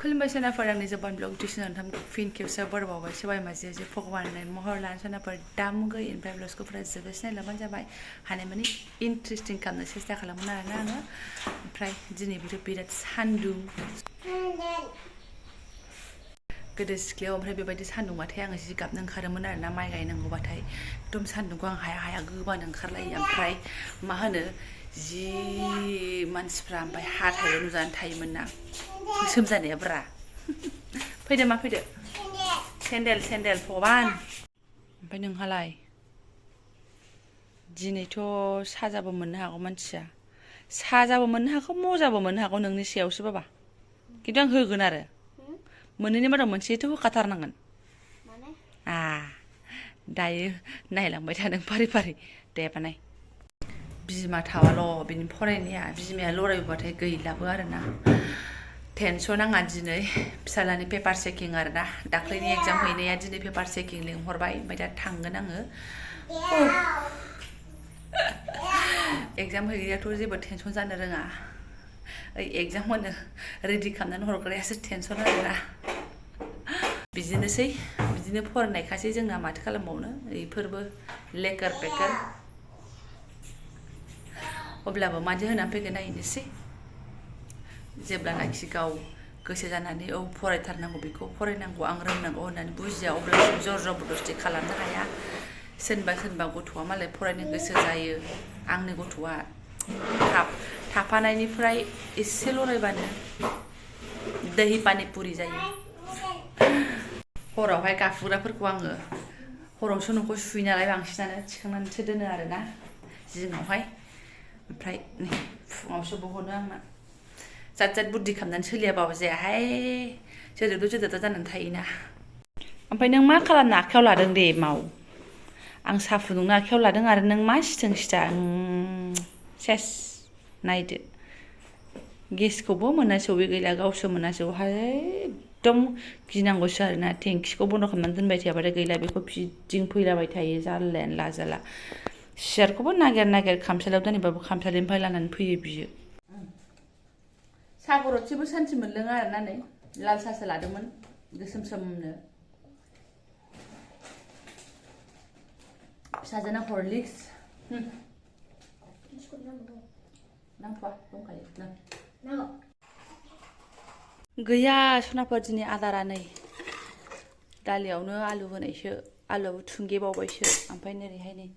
खुलुमबाय सोनाफोर आंनि जबानब्लग टिउसन फिन खेबसे बरबावबाय सबाय माजिया जे भगवान महर लान सोनाफोर दामुगै ओमफ्राय ब्लग्सखौफोरा जोबोद नायलाबानो जाबाय हानायमानि इन्ट्रेस्टिं खालामनो सेस्था खालामोन आरोना आङो ओमफ्राय दिनैबोथ' बिराद सान्दुं गोदो सिख्लायाव ओमफ्राय बेबायदि सान्दुंबाथाय आङो जि गाबनो ओंखारोमोन आरोना माइ गायनांगौबाथाय एकदम सान्दुंखौ आं हाया हाया गोबानो ओंखारलायो ओमफ्राय मा होनो जि मानसिफ्रा ओमफ्राय हाथायाव नुजानानै थायोमोन ना गोसोम जानाया ब्रा फैदो मा फैदो सेन्देल सेन्देल भगवान ओमफ्राय नोंहालाय दिनैथ' साजाबो मोननो हागौ मानसिया साजाबो मोननो हागौ मजाबो मोननो हागौ नोंनि सायावसो बाबा खिन्थु आं होगोन आरो मोननैनि मादाव मोनसेथ' होखाथारनांगोन दायो नायलांबाय था नों फारि फारि दे बानाय बिमा थावाल' बिनि फरायनाया बिमाया लरायबाथाय गैलाबो आरोना टेनसन आंहा दिनै फिसालानि पेपार चेकिं आरोना दाख्लैनि एग्जाम हैनाया दिनै पेपार चेकिं लिंहरबाय ओमफ्राय दा थांगोन आङो एग्जाम हैग्रायाथ' जेबो टेनसन जानो रोङा ओइ एग्जाम होनो रेडि खालामनानै हरग्रायासो टेनसन आरोना बिदिनोसै बिदिनो फरायनायखासै जोंना माथो खालामबावनो बेफोरबो लेकार पेकार अब्लाबो मादि होनानै फैगोन नायनोसै जेब्लानाखि गाव गोसो जानानै फरायथारनांगौ बेखौ फरायनांगौ आं रोंनांगौ होननानै बुजिया अब्लासिम जर जबरदस्ति खालामनो हाया सोरबा गथ'आ मालाय फरायनो गोसो जायो आंनि गथ'आ थाफानायनिफ्राय एसे लरायबानो दहि पानिपुरि जायो हरावहाय गाफुग्राफोरखौ आङो हरावसो न'खौ सुयो नालाय बांसिनानो थिखांनानैसो दोनो आरोना जिङावहाय ओमफ्राय नै फुङावसो बहनो आंना जात जात बुद्धि खालामनानै सोलियाबाबो जायाहाय जोदोद' जानानै थायोना ओमफ्राय नों मा खालामनो आखायाव लादों दे माव आं साहा फुदुंनो आखायाव लादों आरो नों मा सिथों सिथा सेस नायदो गेसखौबो मोनासै बे गैला गावसो मोनासै एकदम गिनांगौसो आरोना टेंकिखौ बन्द' खालामनानै दोनबाय थायाबाथाय गैला बेखौ फिदिंफैलाबाय थायो जारलायानो लाजाला सियारखौबो नागिर खामसालियाव दोनैबाबो खामसालिनिफ्राय लानानै फैयो बियो साहा गरदसेबो सान्थि मोनलोङा आरोना नै लाल साहासो लादोंमोन गोसोम सोमनो फिसाजोना हरलिक्स नांथ'आ दंखायो गैया सनाफोर दिनै आदारा नै दालियावनो आलु होनायसो आलुआबो थुंगेबावबायसो ओमफ्राय नोरैहाय नै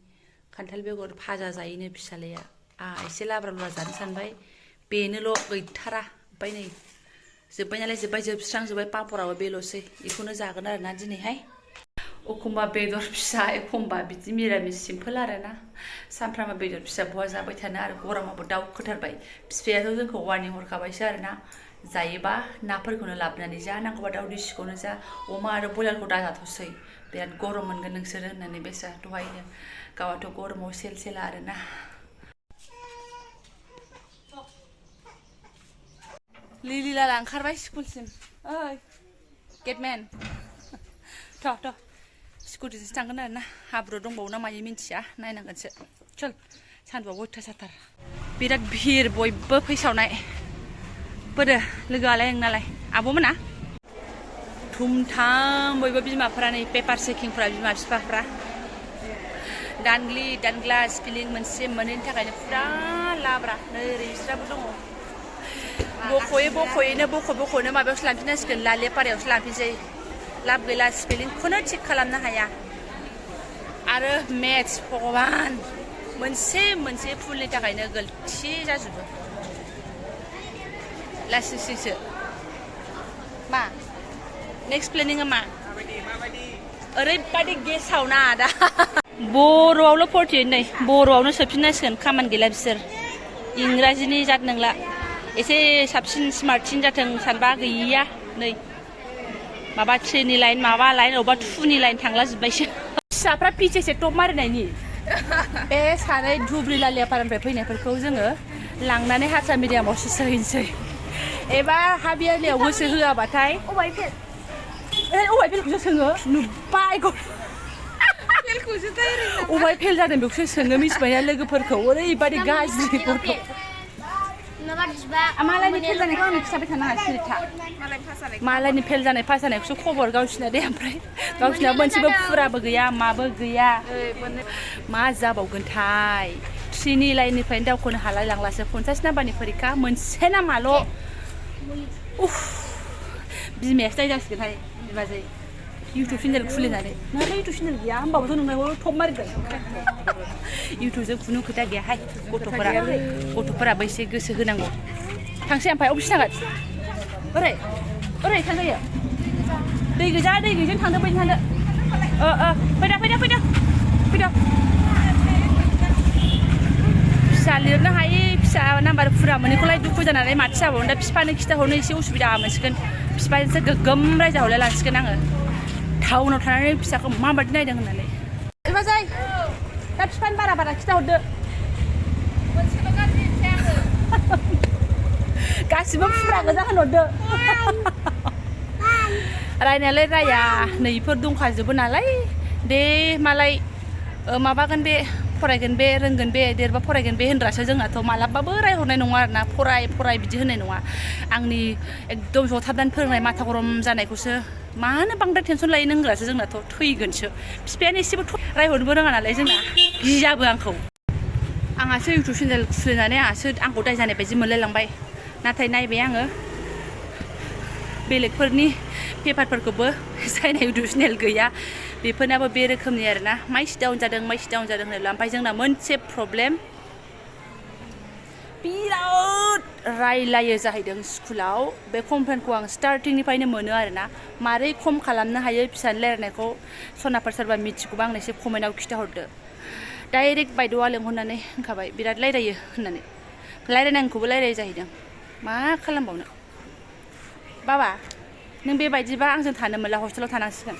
खान्थाल बेगर भाजा जायोनो फिसालाया एसे लाब्रा लुब्रा जानो सानबाय बेनोल' गैथारा ओमफ्राय नै जोब्बाय नालाय जोबस्रांजोब्बाय पापराबो बेल'सै बेखौनो जागोन आरोना दिनैहाय एखमबा बेदर फिसा एखमबा बिदि मिरामिस सिम्पोल आरोना सानफ्रामबो बेदर फिसा बहा जाबाय थानो आरो गरमाबो दाउखोथारबाय बिफायाथ' जोंखौ वार्निं हरखाबायसो आरोना जायोबा नाफोरखौनो लाबोनानै जा नांगौबा दाउ दिसिखौनो जा अमा आरो बयलारखौ दाजाथ'सै बिराद गरम मोनगोन नोंसोरो होननानै बेसा दहायनो गावाथ' गरमाव सेला आरोना लिलि लाला ओंखारबाय स्कुलसिम ओइ गेटमेन थ' स्कुटिजोंसो थांगोन आरोना हाब्रु दंबावो ना मायो मिन्थिया नायनांगोनसो चल सान्दुआव अयथासारथार बिराद भिर बयबो फैसावनाय बोरो लोगोआलाय नोंनालाय आब'मोना थुमथाम बयबो बिमाफ्रा नै पेपार चेकिंफ्रा बिमा बिफाफ्रा दानग्ला स्पेलिं मोनसे मोनैनि थाखायनो फुरा लाब्रा नै ओरै बिस्राबो दङ बख'यैनो माबायावसो लांफिननांसिगोन लालेपारायावसो लांफिनसै लाब गैला स्पेलिंखौनो थिक खालामनो हाया आरो मेथ्स भगवान मोनसे फुलनि थाखायनो गोलथि जाजोबो लासिंसिंसो मा नेक्स्ट प्लेनिंआ मा ओरैबायदि गेसावना दा बर'आवल' 48 नै बर'आवनो सोफिननांसिगोन खामानि गैला बिसोर इंराजिनि जात नंला एसे साबसिन स्मार्टसिन जाथों सानबा गैया नै माबा 3नि लाइन माबा लाइन अबा 2नि लाइन थांला जोब्बायसो फिसाफ्रा पिचेसे टप मारिनायनि बे सानै धुब्रि लालियापारानिफ्राय फैनायफोरखौ जोङो लांनानै हारसा मिडियामावसो सोहैनोसै एबा हाबियालियाव गोसो होआबाथाय अबाय फेलखौसो सोङो नुबाय अबाय फेल जादों बेखौसो सोङो मिथिबायना लोगोफोरखौ ओरैबायदि गाज्रि गथ' मालायनि फेल जानायखौ आंनो खिथाबाय थानाङा सिरिथा मालायनि फेल जानाय पास जानायखौसो खबर गावसिना दे ओमफ्राय गावसिना मोनसेबो फुराबो गैया माबो गैया मा जाबावगोनथाय 3नि लाइननिफ्रायनो दावखोनो हालाय लांलासो 50 नाम्बारनि फरिखा मोनसे नामाल' उफ बिमायासो दाय जासिगोनहाय बिबाजै YouTube चेनेल खुलिनानै नोंहा YouTube चेनेल गैया होमबाबोथ' नोंनाव टप मारिदों YouTubeजों खुनु खोथा गैयाहाय गथ'फोराबो एसे गोसो होनांगौ थांसै ओमफ्राय अबेसो थांगोन ओरै थांजायो दै गैयैजों थांदो बैजों थांदो फैदो फिसा लिरनो हायि फिसा नाम्बार फुरा मोनैखौलाय दुखु जानानै माथो जाबावनो दा बिफानो खिथाहरनो एसे उसुबिदा मोनसिगोन बिफाजोंसो गोग्गोम रायजाहरलाय लांसिगोन आङो टाउनाव थानानै फिसाखौ माबायदि नायदों होननानै बाजै दा बिफानो बारा खिथाहरदो गासिबो फुरा गोजा होनहरदो रायनायालाय राया नैफोर दंखाजोबो नालाय दे मालाय माबागोन बे फरायगोन बे रोंगोन बे देरबा फरायगोन बे होनग्रासो जोंनाथ' मालाबाबो रायहरनाय नङा आरोना फराय बिदि होननाय नङा आंनि एकदम जथाबनानै फोरोंनाय माथा गरम जानायखौसो मानो बांद्राय टेनसन लायो नों होनग्रासो जोंनाथ' थैगोनसो बिफायानो एसेबो रायहरनोबो रोङा नालाय जोंना गियाबो आंखौ आंहासो YouTube चेनेल खुलिनानै आंखौ दाय जानाय बायदि मोनलायलांबाय नाथाय नायबाय आङो बेलेगफोरनि पेपारफोरखौबो जायना YouTube चेनेल गैया बेफोरनाबो बे रोखोमनि आरोना माइसि डाउन जादों होनोब्ला ओमफ्राय जोंना मोनसे प्रब्लेम बिराद रायलायो जाहैदों स्कुलाव बे कमप्लेनखौ आं स्टार्टिंनिफ्रायनो मोनो आरोना मारै खम खालामनो हायो फिसानि रायलायनायखौ सनाफोर सोरबा मिथिगौबा आंनो एसे कमेन्टआव खिथाहरदो डाइरेक्ट बायद'आ लेंहरनानै होनखाबाय बिराद रायलायो होननानै रायलायनांगौखौबो रायलायो जाहैदों मा खालामबावनो बाबा नों बेबायदिबा आंजों थानो मोनला हस्टेलाव थानांसिगोन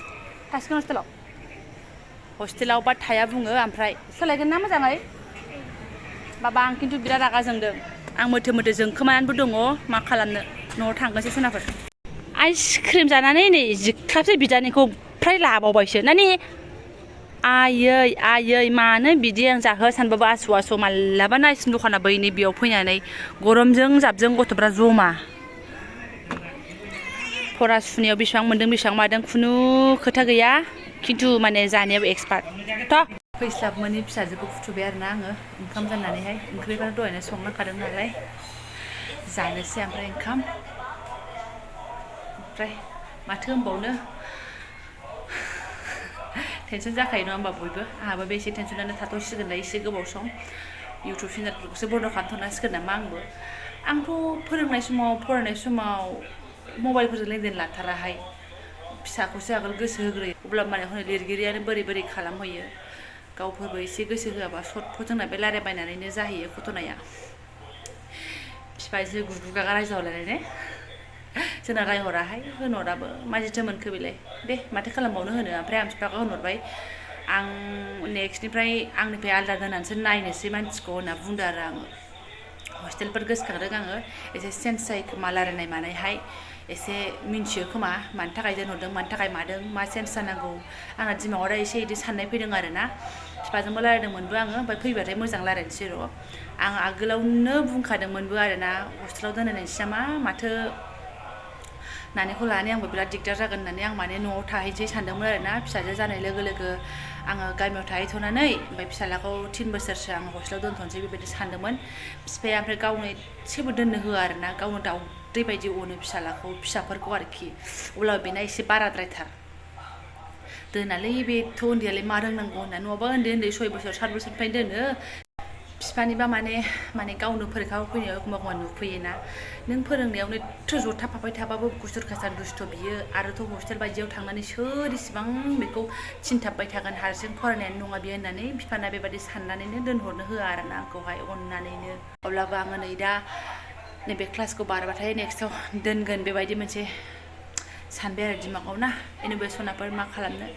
हस्टेलाव बा थाया बुङो ओमफ्राय सोलायगोन ना मोजाङै बाबा आं खिन्थु बिराद रागा जोंदों आं मोथो जोंखोमानानैबो दङ मा खालामनो न'आव थांगोनसो सोनाफोर आइसक्रिम जानानै नै जिखाबसे बिदानिखौ फ्राय लाबावबायसो नानि आयै मानो बिदि आं जाहो सानबाबो आसु मालाबा आइसक्रिम दखाना बैनि बेयाव फैनानै गरमजों जाबजों गथ'फ्रा जमा फरा सुनायाव बेसेबां मोन्दों बेसेबां मादों खुनु खोथा गैया खिन्थु माने जानायाबो एक्सपार्ट फैस्लाब मोनि फिसाजोखौ फुथुबाय आरोना आङो ओंखाम जाननानैहाय ओंख्रिफोरा दहायनो संनांखादों नालाय जानोसै ओमफ्राय ओंखाम ओमफ्राय माथो होनबावनो टेनसन जाखायो नङा होमबा बयबो आंहाबो बे एसे टेनसनानो थाथ'सिगोनलाय एसे गोबाव सम YouTube चेनेलफोरखौसो बन्द' खालामथ'नांसिगोन नामा आंथ' फोरोंनाय समाव फरायनाय समाव मबाइलफोरजों लेनदेन लाथाराहाय फिसाखौसो आगोल गोसो होग्रोयो अब्ला माने हनै लिरगिरियानो बोरै खालामहोयो गावफोरबो एसे गोसो होआबा सर्टफोर जोंना बे रायलायबायनानैनो जाहैयो घटनाया बिफाजों गुगागा रायजाहरलायनाय जोंना रायहराहाय होनहराबो माजिथो मोनखो बेलाय दे माथो खालामबावनो होनो ओमफ्राय आं बिफाखौ होनहरबाय आं नेक्स्टनिफ्राय आंनिफ्राय आलदा दोननानैसो नायनोसै मानसिखौ होनना बुंदो आरो आङो हस्टेलफोर गोसोखांदों आङो एसे सेन्स जायो खोमा रायलायनाय मानायहाय एसे मिन्थियो खोमा मानि थाखाय दोनहरदों मानि थाखाय मादों मा सेन्स जानांगौ आंना दिमागाव दा एसे इदि साननाय फैदों आरोना बिफाजोंबो रायलायदोंमोनबो आङो ओमफ्राय फैबाथाय मोजां रायलायनोसै र' आं आगोलावनो बुंखादोंमोनबो आरोना हस्टेलाव दोनहैनोसै नामा माथो नानिखौ लानानै आंबो बिराद दिगदार जागोन होननानै आं माने न'आव थाहैनोसै सानदोंमोन आरोना फिसाजो जानाय लोगो लोगो आङो गामियाव थाहैथ'नानै ओमफ्राय फिसालाखौ 3 बोसोरसो आं हस्टेलाव दोनथ'नोसै बेबायदि सानदोंमोन बिफाया ओमफ्राय गावनो एसेबो दोननो होआ आरोना गावनो दाउदै बायदि अनो फिसाफोरखौ आरोखि अब्लाबो बेना एसे बाराद्रायथार दोनालै बेथ' उन्दैयालाय मा रोंनांगौ होनना नङाबा उन्दै 6 बोसोर 7 बोसोरनिफ्रायनो दोनो बिफानिबा माने गावनो फरिखायाव फैनायाव एखमबा नुफैयोना नों फोरोंनायावनो एथ' जथाबफाबाय थाबाबो गुसुर खासार दुस्थ' बियो आरोथ' हस्टेल बायदियाव थांनानै सोर इसिबां बेखौ थिनथाबबाय थागोन हारसिं फरायनायानो नङा बियो होननानै बिफाना बेबायदि साननानैनो दोनहरनो होआ आरोना आंखौहाय अननानैनो अब्लाबो आङो नै दा नैबे क्लासखौ बारबाथाय नेक्स्टआव दोनगोन बेबायदि मोनसे सानबाय आरो दिमागाव ना एनिवे सनाफोर मा खालामनो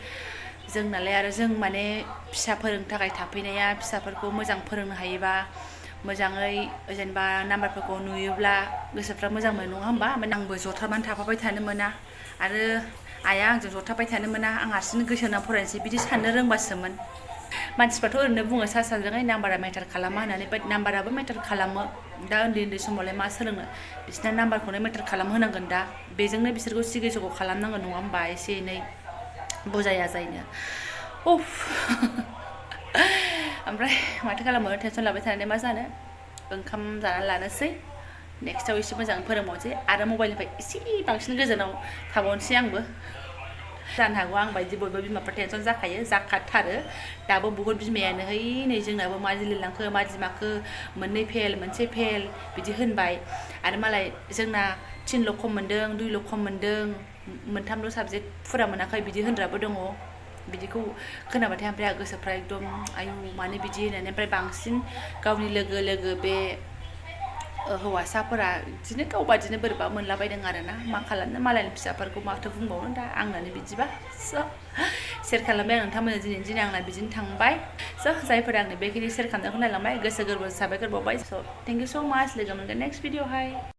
जोंनालाय आरो जों माने फिसा फोरोंनो थाखाय थाफैनाया फिसाफोरखौ मोजां फोरोंनो हायोबा मोजाङै जेनेबा नाम्बारफोरखौ नुयोब्ला गोसोफ्रा मोजां मोनो नङा होमबा आंबो जथाबनानै थाफाबाय थानो मोना आरो आइया आंजों जथाबबाय थानो मोना आं हारसिंनो गोसो होनानै फरायनोसै बिदि साननो रोंबासोमोन मानसिफ्राथ' ओरैनो बुङो सा साज्राङै नाम्बारा मेटार खालामा होननानै बाट नाम्बाराबो मेटार खालामो दा उन्दै समावलाय मा सोलोंनो बिसिना नाम्बारखौनो मेटार खालामहोनांगोन दा बेजोंनो बिसोरखौ सिगि सग' खालामनांगोन नङा होमबा एसे एनै बुजाया जायनो उफ ओमफ्राय माथो खालामनो टेनसन लाबाय थानानै मा जानो ओंखाम जानानै लानोसै नेक्स्टआव एसे मोजां फोरोंबावनोसै आरो मबाइलनिफ्राय एसे बांसिन गोजानाव थाबावनोसै आंबो जानो हागौ आं बायदि बयबो बिमाफ्रा टेनसन जाखायो जाखाथारो दाबो बुहुत बिमायानो है नै जोंनाबो मादि लिरलांखो मादि माखो मोननै फेल मोनसे फेल बिदि होनबाय आरो मालाय जोंना 3ल' खम मोनदों 2ल' खम मोनदों मोनथामल' साबजेक्ट फुरा मोनाखै बिदि होनग्राबो दङ बिदिखौ खोनाबाथाय ओमफ्राय आहा गोसोफ्रा एकदम आयु मानो बिदि होननानै ओमफ्राय बांसिन गावनि लोगो बे हौवासाफोरा बिदिनो गावबादिनो बोरैबा मोनलाबायदों आरोना मा खालामनो मालायनि फिसाफोरखौ माथो बुंबावनो दा आंनानो बिदिबा स' शेयार खालामबाय आं नोंथांमोननो दिनै आंना बिदिनो थांबाय स' जायफोरा आंनो बेखिनि शेयार खालामनायखौ नायलांबाय गोसो गोरबो साबायखर बावबाय स' थेंक इउ स' माच लोगो मोनगोन नेक्स्ट भिडिअ'हाय